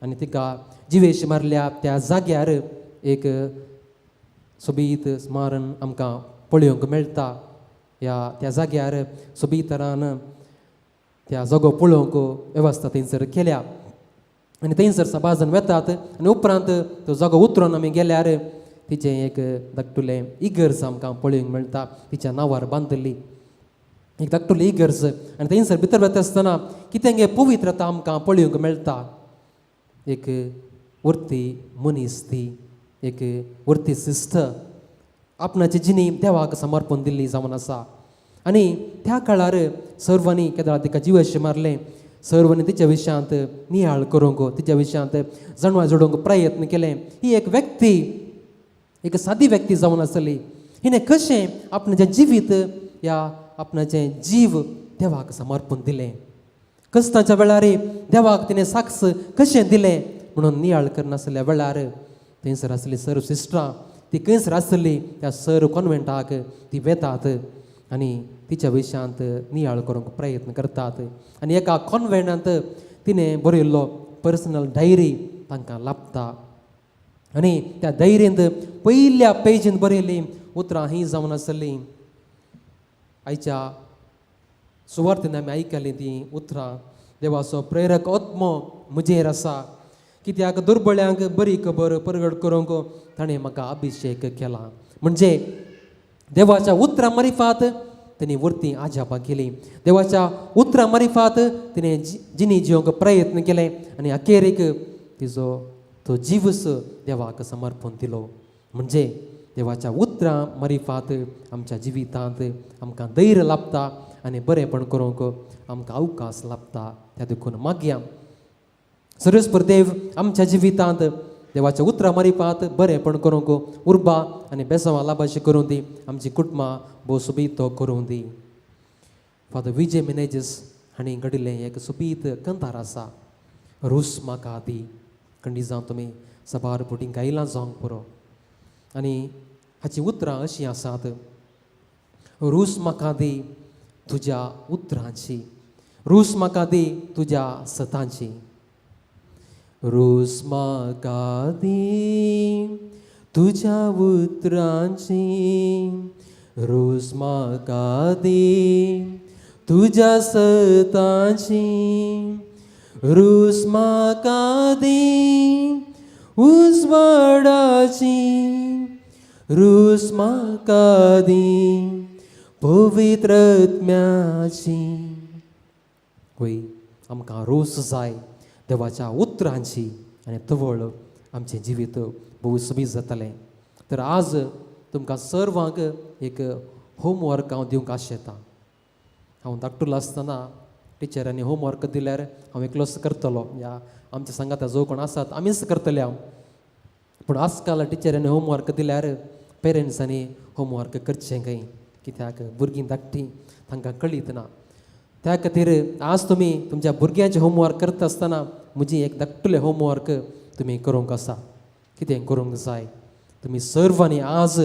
आनी तिका जिवेश मारल्या त्या जाग्यार एक सोबीत स्मारण आमकां पळोवंक मेळटा. ह्या त्या जाग्यार सोबीत तरान त्या जागो पळोवंक वेवस्था थंयसर केल्या आनी थंयसर सबार जाण वेतात आनी उपरांत तो जागो उतरून आमी गेल्यार तिचें एक धाकटुलें इगर्ज आमकां पळोवंक मेळटा. तिच्या नांवार बांदिल्ली एक धाकटुली इगर्ज आनी थंयसर भितर वता आसतना कितें गे पवित्रता आमकां पळोवंक मेळटा. एक वर्ती मनीस ती, एक वर्ती सिस्टर आपणाची जिणी देवाक समर्पण दिल्ली जावन आसा. आनी त्या काळार सर्वांनी केदळा तिका जिवेश मारलें, सर्वांनी तिच्या विशयांत नियाळ करूंक, तिच्या विशयांत जाणवाय जोडूंक प्रयत्न केले. ही एक व्यक्ती, एक सादी व्यक्ती जावन आसली. हिणें कशें आपणाचें जिवीत या आपणाचें जीव देवाक समर्पण दिलें, कश्टाच्या वेळार देवाक तिणें साक्ष कशें दिलें म्हणून नियाळ करनासल्या वेळार थंयसर आसली सर्व सिस्टरां, ती खंयसर आसली त्या सर कॉन्वेंटाक ती वेतात आनी तिच्या विशयांत नियाळ करूंक प्रयत्न करतात. आनी एका कॉन्वेंटांत तिणें बरयल्लो पर्सनल डायरी तांकां लाभता आनी त्या डायरींत पयल्या पेजींत बरयल्लीं उतरां हीं जावन आसलीं. आयच्या सुवार्थीन आमी आयकलीं तीं उतरां, देवाचो प्रेरक आत्मो म्हजेर आसा, कित्याक दुर्बळ्यांक बरी खबर परगट करूंक ताणें म्हाका अभिशेक केला. म्हणजे देवाच्या उतरां मारिफात तिणें वरती आजापां केली, देवाच्या उतरां मारिफात तिणें जिणी जिवंक प्रयत्न केले आनी अखेरीक तिजो तो जीवस देवाक समर्पण दिलो. म्हणजे देवाच्या उतरां मारिफात आमच्या जिवितांत आमकां धैर्य लाभता आनी बरेंपण करूंक आमकां अवकाश लाभता. त्या देखून मागया सर्वेस्पर देव आमच्या जिवितांत देवाच्या उतरां मारिफात बरेंपण करूंक उर्बा आनी बेसांवां लाभाशी करूं दी, आमची कुटुंबां भोव सोबीत करूं दी. फादर विजय मिनेजीस हांणी घडिल्लें एक सोबीत कंतार आसा, रूस म्हाका दी. खंडीत जावन तुमी सबार बोटींक गायलां जावंक पुरो. आनी हाचीं उतरां अशीं आसात, रूस म्हाका दी तुज्या उतरांची, रूस म्हाका दी तुज्या सतांची, रूस म्हाका दी तुज्या उतरांची, रूस म्हाका दी तुज्या सतांची, रूस म्हाका दी उजवाडाची, रूस म्हाका दी पवित्र आत्म्याची. वय आमकां रूस जाय देवाच्या उतरांची आनी तवळ आमचें जिवीत भोव सोबीत जातलें. तर आज तुमकां सर्वांक एक होमवर्क हांव दिवंक आशेतां. हांव धाकटुलो आसतना टिचरांनी होमवर्क दिल्यार हांव एकलोच करतलो, ह्या आमच्या सांगाता जो कोण आसात आमीच करतले हांव. पूण आजकाल टिचरांनी होमवर्क दिल्यार पेरंट्सांनी होमवर्क करचें खंय, कित्याक भुरगीं धाकटीं तांकां कळीत ना. त्या खातीर आज तुमी तुमच्या भुरग्यांचें होमवर्क करता आसतना म्हजी एक धाकटुलें होमवर्क तुमी करूंक आसा. कितें करूंक जाय तुमी सर्वांनी आज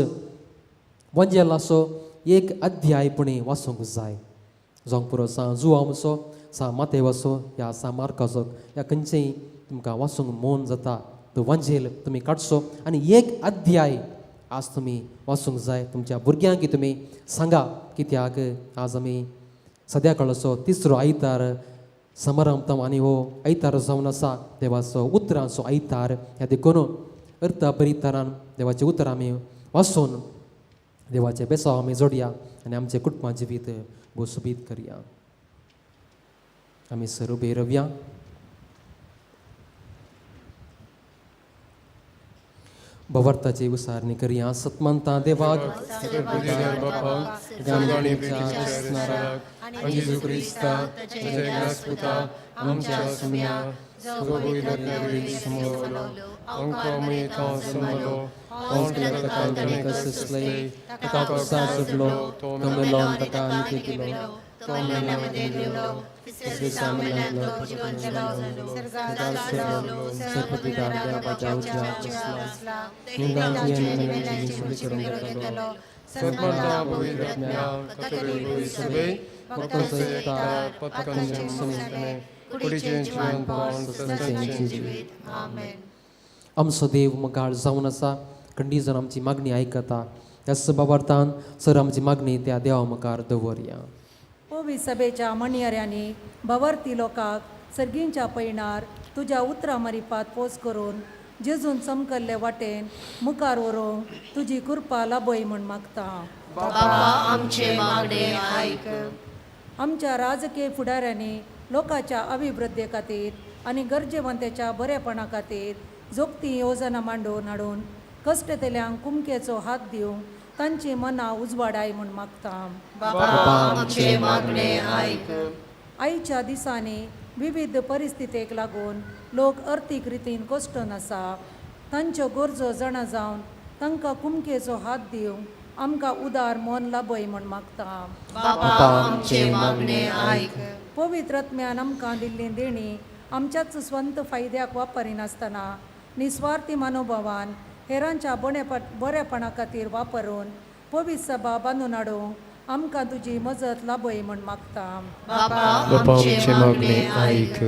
वंजेलाचो एक अध्याय पुणी वाचूंक जाय. जावंक पुरो सा जुवांचो, सा मातेवाचो या सा मार्काचो या खंयचेय तुमकां वाचूंक मन जाता तो वांजेल तुमी काडचो आनी एक अध्याय आज तुमी वाचूंक जाय. तुमच्या भुरग्यांक तुमी सांगा, कित्याक आज आमी सद्या काळाचो तिसरो आयतार समारंभ आनी हो आयतार जावन आसा देवाचो उतरांचो आयतार. ह्या देखून अर्थ बरी तरान देवाचें उतर आमी वाचून देवाचें बेसांव आमी जोडया आनी आमचें कुटुंबा जिवीत भोव सोबीत करया. आमी सर उबे रवया. भवार्थाची उसारणी करया. सतमंता देवाक जेजू क्रिस्ता, आमच्या सुम्या आमचो देव मुखार जावन आसा खंडीत जावन आमची मागणी आयकता त्या सभावार्थान सर आमची मागणी त्या देवा मुखार दवरया. पवी सभेच्या मणयऱ्यांनी भवरती लोकांक सर्गींच्या पयणार तुज्या उतरां मारिफात पोस करून जेजून चमकल्ले वाटेन मुखार व्हरूंक तुजी कृपा लाभय म्हूण मागता. बाबा आमचे मागणे आयक. आमच्या राजकीय फुडाऱ्यांनी लोकांच्या अभिवृद्धी खातीर आनी गरजेवंतेच्या बरेपणा खातीर जोगती येवजणां मांडून हाडून कश्टतेल्यांक कुमकेचो हात दिवंक तांची मनां उजवाडाय म्हूण मागता. बाबा आमचे मागणे आयक. आयच्या दिसांनी विविध परिस्थितीक लागून लोक अर्थीक रितीन कश्टन आसा तांच्यो गरजो जाणा जावन तांकां कुमकेचो हात दिवंक आमकां उदार मन लाभय म्हूण मागता. बाबा आमचे मागणे आयक. पवित्र आत्म्यान आमकां दिल्ली देणी आमच्याच स्वंत फायद्याक वापरिनासतना निस्वार्थी मनोभावान हेरांच्या बरेपणा खातीर वापरून पवित्र सभा बांदून हाडूंक आमकां तुजी मजत लाभय म्हूण मागता. बाबा आमचे मागणे आयक.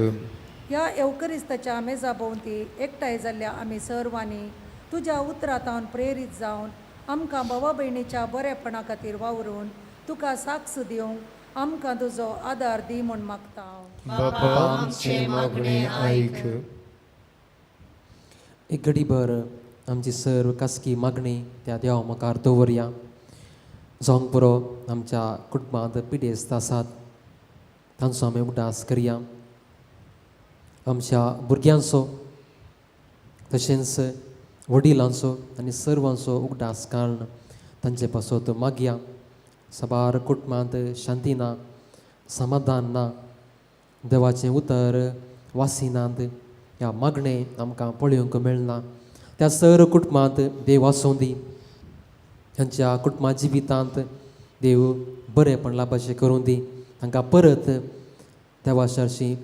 ह्या एवकरिस्ताच्या मेजा भोंवती एकठांय जाल्ल्या आमी सर्वांनी तुज्या उतरांतावन प्रेरीत जावन आमकां भावा भयणीच्या बरेपणा खातीर वावरून तुका साक्ष दिवंक आमकां तुजो आदार दी म्हूण मागता. बाबा आमचे मागणे आयक. एक घडीभर आमची सर्व खासगी मागणी त्या देवा मुखार दवरया. जावंक पुरो आमच्या कुटुंबांत पिडेस्त आसात तांचो आमी उगडास करया. आमच्या भुरग्यांचो तशेंच वडिलांचो आनी सर्वांचो उगडास कारण तांचे पासत मागया. साबार कुटुंबांत शांती ना, समाधान ना, देवाचें उतर वासिनात ह्या मागणें आमकां पळोवंक मेळना. त्या सर्व कुटुंबांत देव आसूं दी. तांच्या कुटुंबा जिवितांत देव बरेंपण लाभाशें करूं दी. तांकां परत देवा सरशी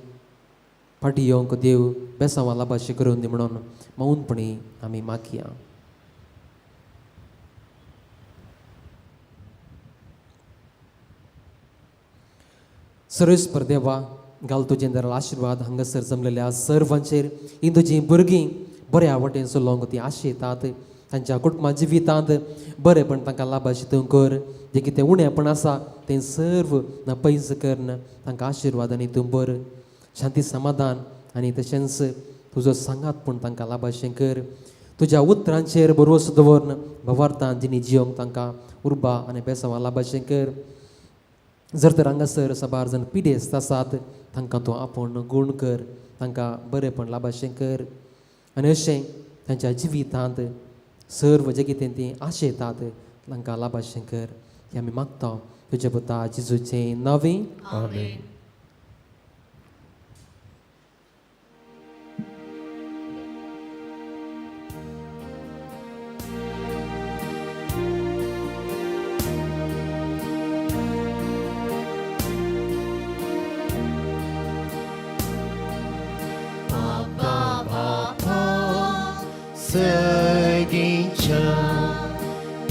फाटीं येवंक देव बेसांवां लाभाशें करूं दी म्हणून मौनपणी आमी मागया. सर्वेस्पर देवा घाल तुजें दर आशिर्वाद हांगासर जमलेल्या सर्वांचेर. ही तुजीं भुरगीं बऱ्या वाटेन चलोवंक ती आशेतात. तांच्या कुटुंबा जिवितांत बरेंपण तांकां लाभाशें तूं कर. जें कितें उणेपण आसा तें सर्व ना पयस करन तांकां आशिर्वाद आनी तूं बर शांती समाधान आनी तशेंच तुजो सांगात पूण तांकां लाभाशें कर. तुज्या उतरांचेर भरवंसो दवरन भवार्थान जिणी जियोंक तांकां उर्बा आनी बेसांवां लाभाशें कर. जर तर हांगासर साबार जाण पिडेस्त आसात तांकां तूं आपूण गूण कर, तांकां बरेंपण लाभाशें कर आनी अशें तांच्या जिवितांत सर्व जें कितें तीं आशेतात तांकां लाभाशें कर. हें आमी मागता तुज्या पुता जेजूचें नांवें. आमेन. सगीच्या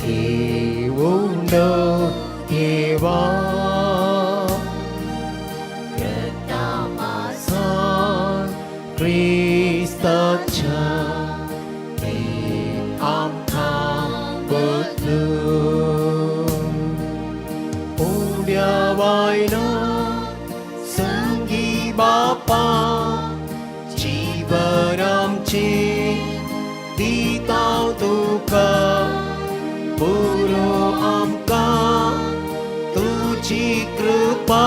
देवून देवा रक्तामासान क्रिस्ताच्या ते आमकां बदलून उड्या वायना संगी बापा जीवन आमचें दिता तुका पुरो आमकां तुजी कृपा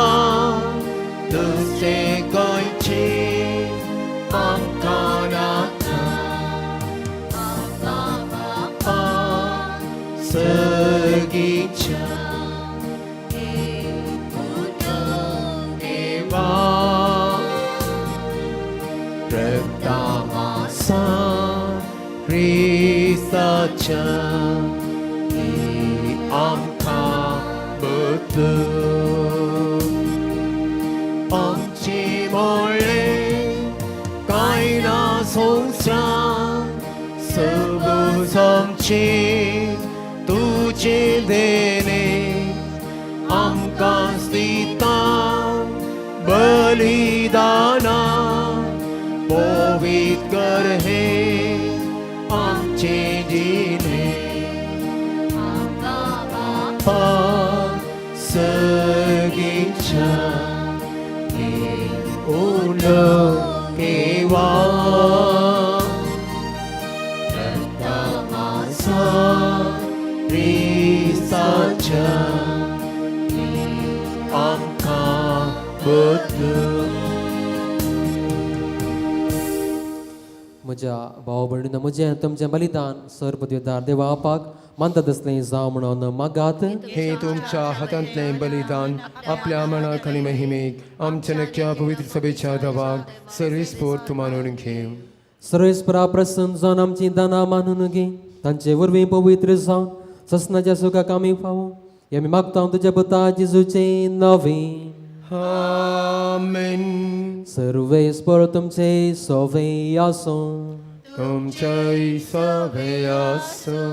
तुजें गोंयचें आमकां नाका बापा सगीच्या देवा क्रिस्ताच्या ही आमकां बदलू आमची मोळ्ळे कांय ना संवसार सबूज आमची तुजे देणे आमकां दिता बलिदाना पवित्र कर हे आमचे जिणे बापा सगीच्या उलो केवा रक्तमासा क्रिस्ताच्या आमकां बदलू. म्हज्या भाव भयणीनो, म्हजें तुमचें बलिदान सर पदवीदार देवा आपाक मानता तसलें जावं म्हणून मागात. हे तुमच्या हातांतलें बलिदान आपल्या मनाक आनी महिमेक आमच्या नक्या पवित्र सभेच्या दवाक सर्वीस पोर तूं मानून घेव. सर्वेस्परा प्रसन्न जावन आमची दानां मानून घे, तांचे वरवीं पवित्र जावन ससनाच्या सुखाक आमी फावो हे आमी मागता तुज्या पुता जेजूचें नवें. आमेन. सर्वेस्पर तुमचे सोवे आसूं. तुमच्याय सभे आसूं.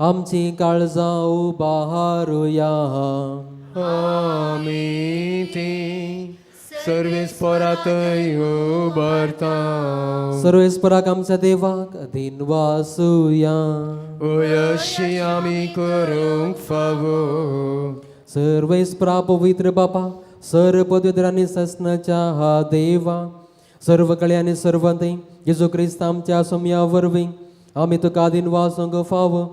आमची काळजां उबारुया. आमी ती सर्वीस पोरातय उबारता. सर्वेस्पराक आमच्या देवाक दिनवासुया. अशी आमी करूंक फावो. सर्वेस्परा पवित्र बापा, सर पवित्र आनी ससनाच्या हा देवा, सर्व कळे आनी सर्वंते जेजू क्रिस्त आमच्या सोम्या वरवीं आमी तुका दिनवासूंक फावो.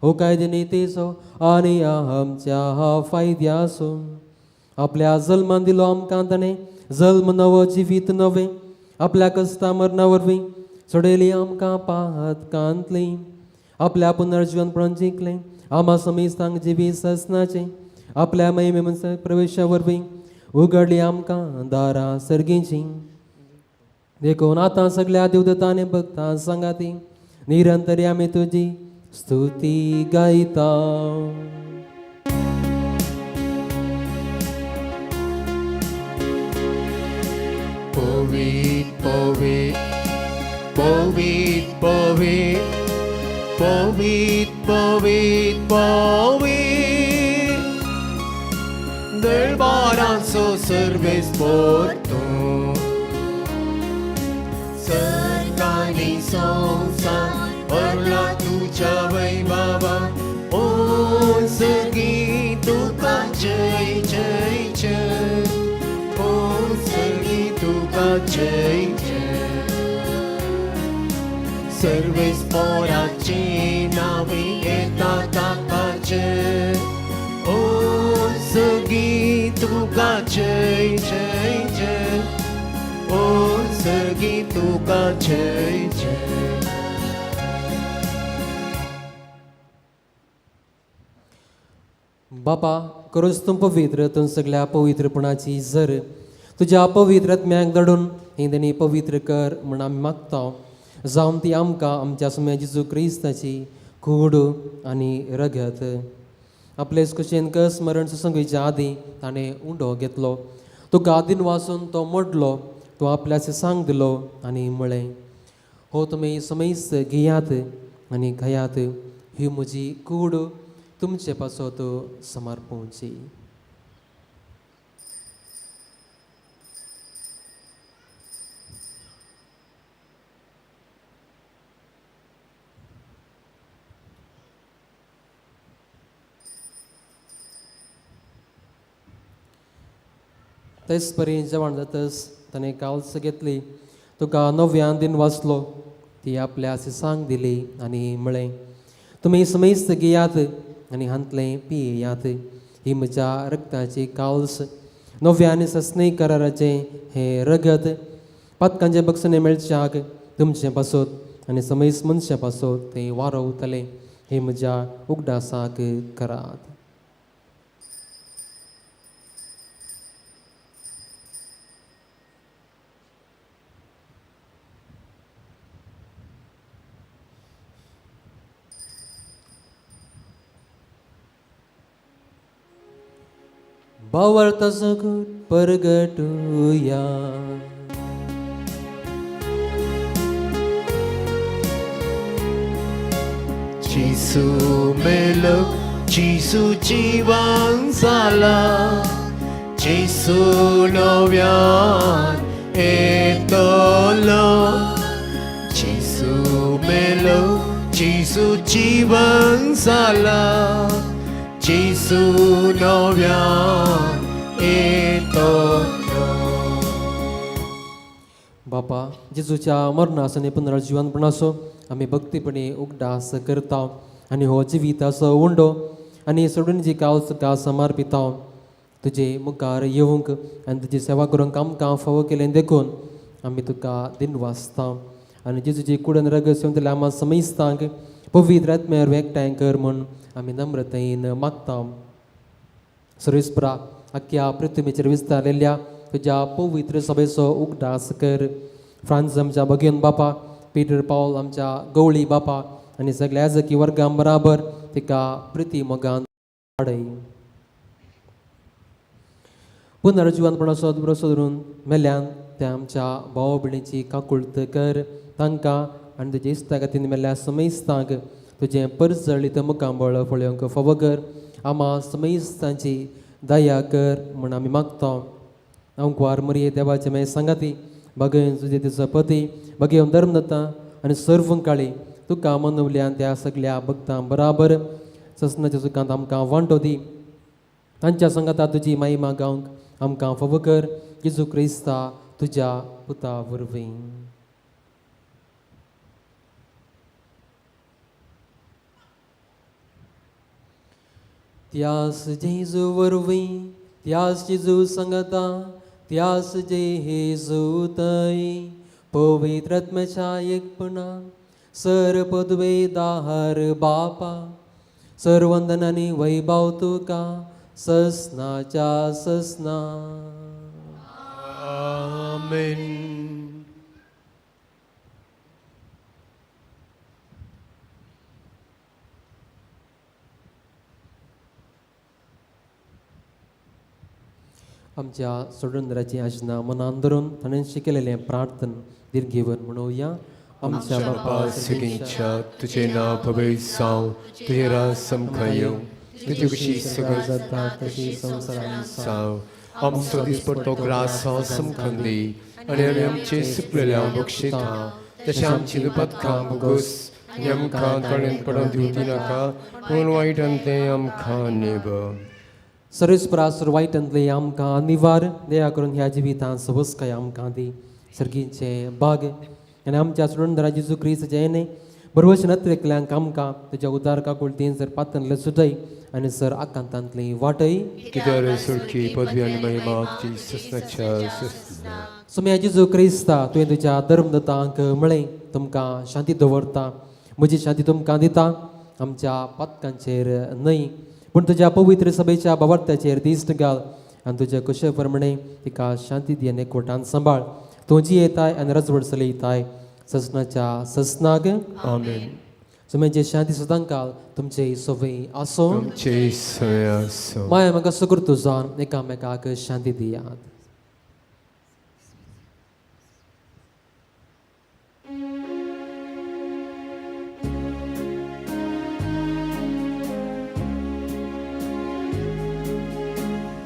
हो कायदे नितीचो आनी आमच्या हा फायद्याचो आपल्या जल्मान दिलो आमकां ताणें जल्म नवो जिवीत नवें, आपल्या कस्ता मरणा वरवीं सोडयली आमकां पातकांतली, आपल्या पुनर्जीवनपणान जिखलें आमा समेस्तांक जिवीत ससनाचें, आपल्या महिमे मनसा प्रवेशा वरवीं उगडली आमकां दारां सर्गीचीं. देखून आतां सगळ्या देवदत्तांनी भक्तां सांगाती निरंतरी आमी तुजी स्तुती गायता. पवित पवित पवित पवित पवित पवित पवित दरबाराचो सर्वेस पोरतूं सरकारी संवसार भरला तुज्या वैभवा ओ सर्गी तुका जय जय जय ओ सर्गी तुका जय जय. सर्वेस पोराचे नावे येता ताका जय ओ सर्गी तुका जय जय जय ओ सर्गी तुका जय जय. बापा करूच तूं पवित्र, तूं सगळ्या पवित्रपणाची जर तुज्या पवित्र आत्म्याक धाडून ही देणी पवित्र कर म्हण आमी मागता, जावन ती आमकां आमच्या सुम्या जेजू क्रिस्ताची कूड आनी रगत. आपलेच कुशेन कस मरण सुसंगीच्या आदीं ताणें उंडो घेतलो, तुका दिनवासून तो मोडलो, तो आपल्याचे सांग दिलो आनी म्हळें, हो तुमी समेस्त घेयात आनी खायात, ही म्हजी कूड तुमचे पासत समर्पणची. तेच परी जेवण जातच ताणें काल्स घेतली, तुका नव्यान दिन वाचलो, ती आपल्या सांग दिली आनी म्हळें, तुमी समेस्त घेयात आनी हांतलें पियेयात, ही म्हज्या रक्ताची काल्स, नव्या आनी सस्नी कराराचें हें रगत, पातकांचे बक्षणें मेळच्याक तुमचें पासत आनी समेस्त मनशां पासत तें वारवतलें, हें म्हज्या उगडासाक करात. भावार्थाचो गुण परगटुया. जेसू मेलो, जेसू जिवन जाला, जेसू नव्यान येतलो. जेसू मेलो, जेसू जिवन जाला, जेसू नव्यान येतलो. बापा, जेजूच्या मरणाचो आनी पुनर्जिवनपणाचो आमी भक्तीपणी उगडास करता आनी हो जिविताचो उंडो आनी सोडून जी काल तुका समर्पिता. तुजे मुखार येवंक आनी तुजी सेवा करूंक आमकां फावो केलें देखून आमी तुका दिनवासता. आनी जेजूची कुडन रगत सेवंतल्या आमा समयस्तांक पवित्र आत्म्यार एकठांय कर म्हूण आमी नम्रतायेन मागता. सर्वेस्परा, आख्या पृथ्वीचेर विस्तारलेल्या तुज्या पवित्र सभेचो उगडास कर. फ्रांस आमच्या भगेन बापा, पीटर पावल आमच्या गवळी बापा आनी सगल्या याजकी वर्गां बराबर तिका प्रिती मोगान वाडय. पुनर्जिवनपणाचो भरोसो धरून मेल्यान त्या आमच्या भाव भयणीची काकुळत कर. तांकां आनी तुज्या इश्टा खातीर मेल्ल्या समेस्तांक तुजें परजळीत मुखामळ पळोवंक फावो कर. आमा समेस्तांची दया कर म्हूण आमी मागता. अंकवार मरिये देवाचे मागीर सांगाती बगयन तुजे तिचो पती बगेवन धर्मदत्ता आनी सर्व काळी तुका मनवल्यान त्या सगल्या भक्तां बराबर ससनाच्या सुखांत आमकां वांटो दी. तांच्या सांगाता तुजी महिमा गावंक आमकां फावो कर. जेजू क्रिस्ता तुज्या पुता वरवीं. त्यास जेजू वरवीं, त्यास जेजू सांगता, त्यास जेजू तय पवित्र आत्म्याच्या एकपणा सर पदवे दाहर बापा सर्वंदन आनी वैभव तुका ससनाच्या ससना. आमेन. आमच्या सोडूनदाराची आजना मनान धरून ताणें शिकयलेलें प्रार्थन दीर्घेवन म्हणोवया. आमच्या बापा सुगींच्या तुजें नांव पवित्र जावं, तुजें राज आमकां येवं, तुजी खुशी सगळं जाता तशी संवसारांत जावं. आमचो दिसपट्टो ग्रास आमकां दी आनी आमी आमचे सुकलेल्या बक्षिता तशें आमची दुपदकां भोगोस आनी आमकां तणेन पडोवन दिवती नाका, पूण वायटान तें आमकां नेब. सर्वेस्परा वायटांतले आमकां निवार दया करून ह्या जिवितांत सवस्काय आमकां दी. सर्गीचें बाग आनी आमच्या सोडूनदारा जेजू क्रिस्ताचें येणें बरवश नत्रेकल्यांक आमकां तुज्या उदार काकुळतीन सर पातनले सुटय आनी सर आकांतांतली वाटय. कित्याक सुटकी पदवी आनी महिमा तुजी ससनाच्या ससना. सोम्या जेजू क्रिस्ता, तुवें तुज्या धर्मदतांक म्हळें तुमकां शांती दवरता, म्हजी शांती तुमकां दिता. आमच्या पातकांचेर न्हय पूण तुज्या पवित्र सभेच्या बावर्त्याचेर दिश्ट घाल आनी तुज्या कुशे प्रमाणे तिका शांती दी आनी एकवटान सांबाळ. तूं जी येताय आनी रजवड चलयताय ससनाच्या ससनाक. आमेन. सुमेचे शांती सदांकाल तुमचे सवय आसूं. तुमचे सवय आसूं. माया म्हाका सुकृत जावन एकामेकाक शांती दियात.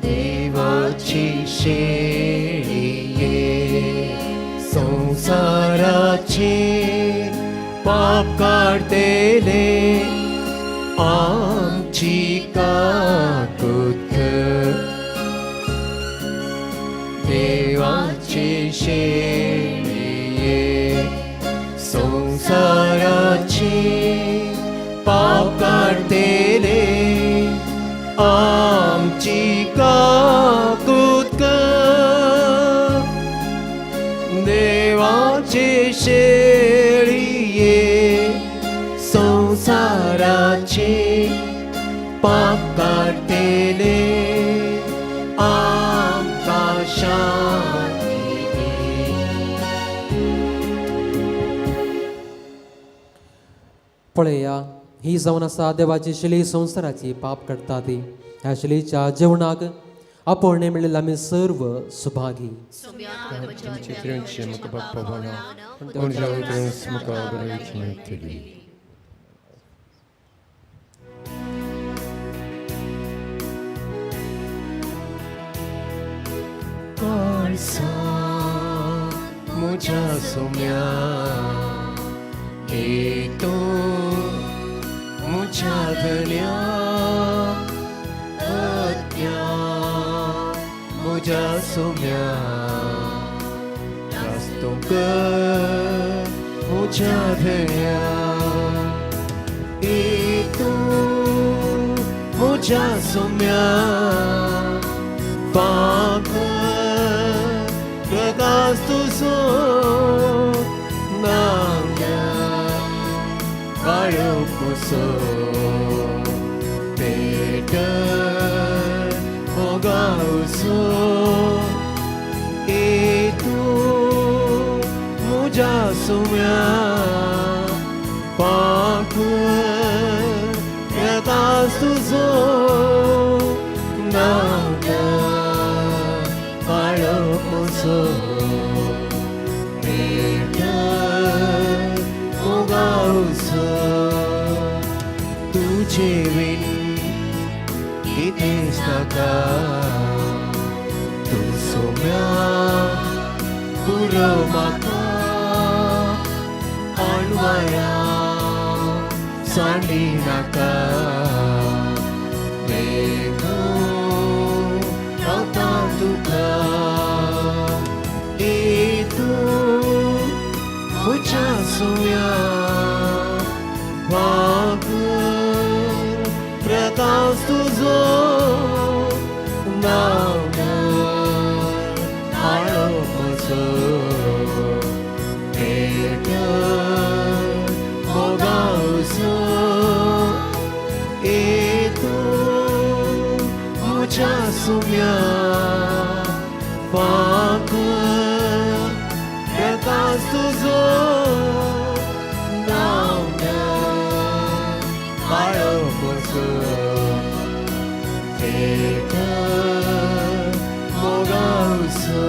देवाची शेळये संसाराचे पाप काडतेले आमची काकूत कर. देवाची शेळये संसाराचे पाप काडतेले आमची काकूत कर. देवाचे शेळये संसाराचे पाप काडतेले आमकां शांती दी. पळया, ही जावन आसा देवाची शिली संवसाराची पाप काडटा ती. ह्या शिलीच्या जेवणाक आपण मेळिल्ले आमी सर्व सुभागी. मुझा सोम्या हे तूं मुझा धन्या अत्या मुझा सोम्या रास्तो कर मुझा धन्या हे तूं मुझा सोम्या पाप प्रकाश तुझो नाम्या काळो कुसो पेट मोगावसो ए तूं मुझा सुम्या पाप प्रकाश तुझो नाम्या काळो कुसो पेट मोगावसो तुझे विन कितेंच नाका तूं सोम्या पुरो म्हाका आणवाया सांडी नाका वेगून रावता तुका ए तूं म्हज्या सोम्या वाग प्रकाश तुझो नाम्या काळो म्हजो पेट मोगावसो ए तूं म्हज्या सुम्या वाग प्रकाश तुझो नाम्या काळो म्हजो पेट मोगावसो.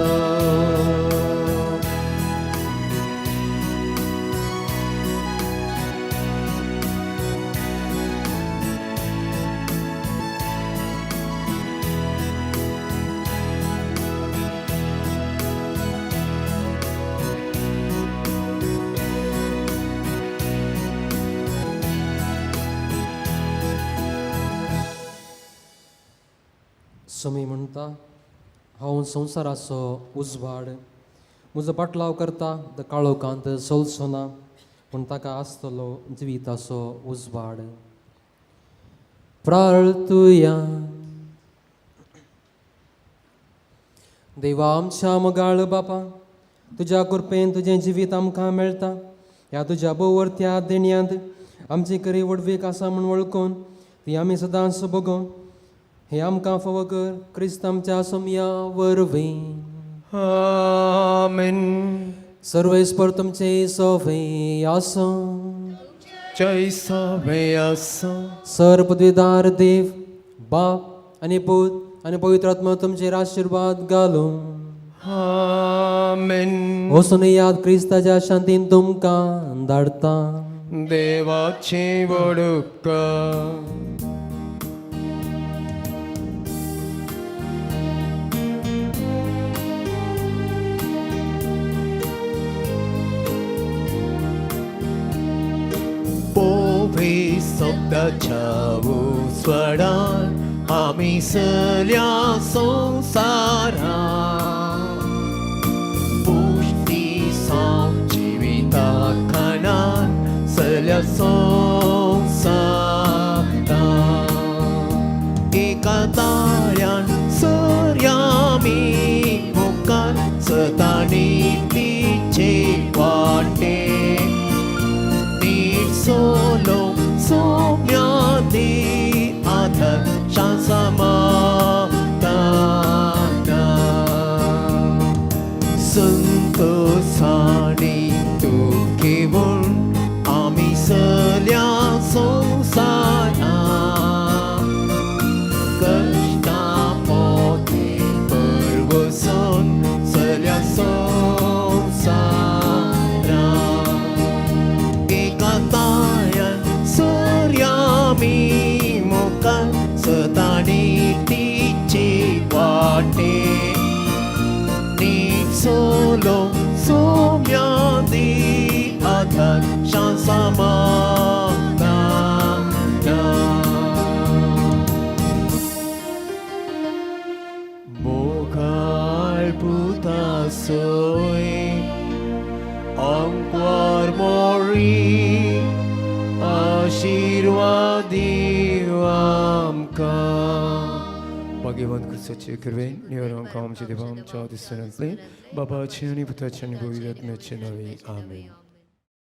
सोमी म्हणटा हांव संवसाराचो उजवाड म्हजो पाटलाव करता the काळोखांत सोलसो ना पूण ताका आसतलो जिविताचो उजवाड. प्रार्थुया. देवा आमच्या मोगाळ बापा, तुज्या कृपेन तुजें जिवीत आमकां मेळटा. ह्या तुज्या भोंवरत्या देण्यांत आमची खरी व्हडवीक आसा म्हूण वळखून ती आमी सदांच भोगोवंक हे आमकां फावो कर क्रिस्त आमच्या सोमया वरवीं. आमेन. सर्वेस्पर तुमचे सोवे आसूं. जय सोवे आसूं. सर पदवीदार देव बाप आनी पूत आनी पवित्र आत्मा तुमचेर आशिर्वाद घालूं. आमेन. वचून याद क्रिस्ताच्या शांतीन तुमकां धाडटा. देवाची वडूक. पोवे शब्दाच्या उजवाडान आमी सल्या संवसारा पुष्टी साव जिविता खाणान सल्या संवसारा एका ताळ्यान सर्यामी मुखार सदांनी तिचे वाटे सोलो सोम्या दे आदर्शा समाधाना संतोषाने तूं घेवन आमी सल्या संवसारा. वाटे सोलो सोम्यादी आधार शांसामा मोगाळ पुता सोय अंक्वार मोरी आशीर्वाद आमकां भाग्यवान क्रिस्ताचे कृपेन निवर आमकां आमच्या देवा आमच्या दिसनांतले बाबाचे आनी पुताचे आनी पवित्र आत्म्याचे नांवे आमेन.